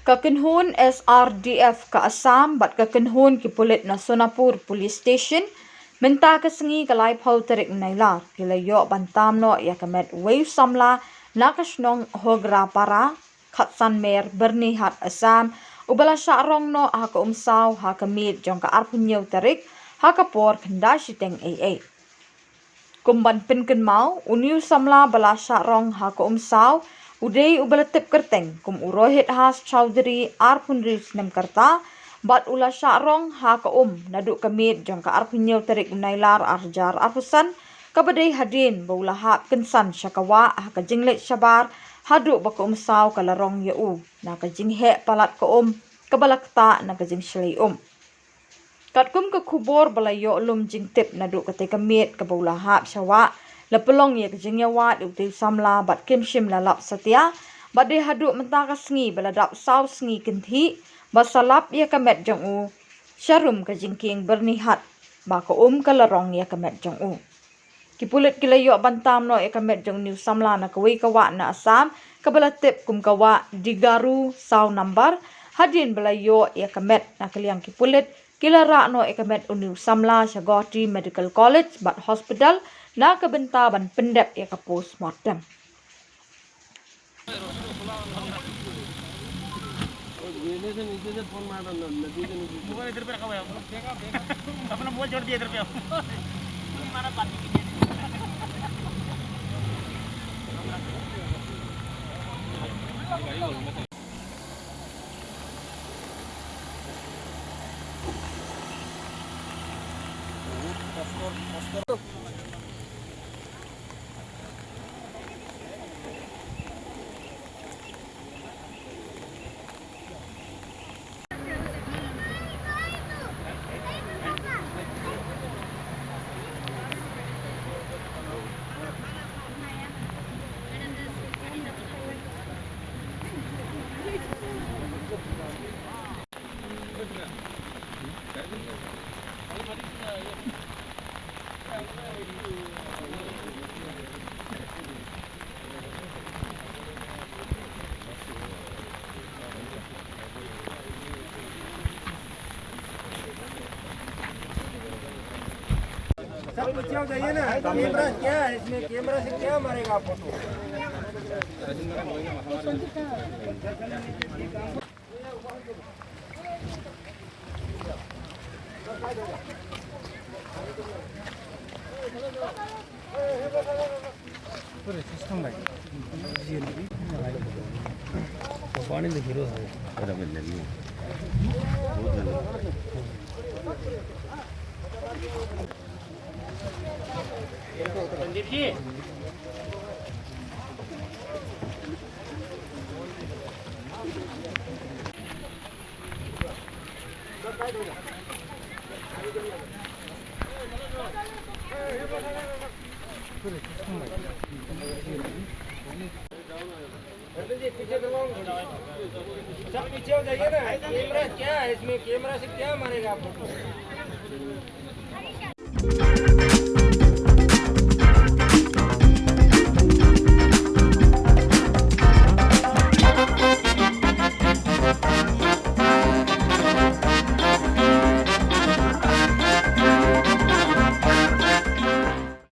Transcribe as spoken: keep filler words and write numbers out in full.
Ka kynhun S R D F ka Assam bad ka kynhun ki pulit na Sonapur Police Station mynta ka sngi ka laiphew tarik Nailar ki la ïoh ban tam noh ïa ka met wei u samla na ka shnong Hogra Para, Khatsan Mer, Byrnihat, Assam, uba la shah rong noh ha ka umsaw ha ka miet jong ka arphew hynñiew tarik ha ka por khyndai shiteng eiei. Kum ban pynkynmaw, une u samla ba la shah rong ha ka umsaw u dei uba la tip kyrteng kum u Rohit Has Chowdhury, arphew hynriew snem ka rta, bad u la shah rong ha ka um naduh ka miet jong ka arphew hynñiew tarik u Nailar ar hajar arphew san, kaba dei hadien ba u la hap kynsan sha ka wah ha ka jingleit shabar haduh ba ka umsaw ka la rong ïa u na ka jingheh palat ka um kaba la ktah na ka jingshlei um. Katkum ka khubor ba la ïoh lum jingtip naduh katei ka miet kaba u la hap sha wah, la pynlong ïa ka jingïawad ïa utei u samla bad kim shym la lap satia, bad dei haduh mynta ka sngi ba la dap saw sngi kynthih ba sa lap ïa ka met jong u sha rum ka jingkieng Byrnihat, ba ka um ka la rong ïa ka met jong u. Ki pulit ki la ïoh ban tam noh ïa ka met jong une u samla na kawei ka wah na Assam kaba la tip kum ka wah Digaru saw nambar. Hadien ba la ïoh ïa ka met, na ka liang ki pulit ki la rah noh ïa ka met une u samla sha Guwahati Medical College bad Hospital na ka bynta ban pyndep ïa ka postmortem. मोबाइल इधर पे रखा हुआ है। अपना मोबाइल छोड़ दिया इधर पे। हमारा बात नहीं कीजिए। सब पीछे हो जाइए ना, कैमरा क्या है इसमें, कैमरा से क्या मारेगा फोटो? संदीप जी। सब पीछे हो जाइए ना, कैमरा क्या है इसमें, कैमरा से क्या मारेगा आपको?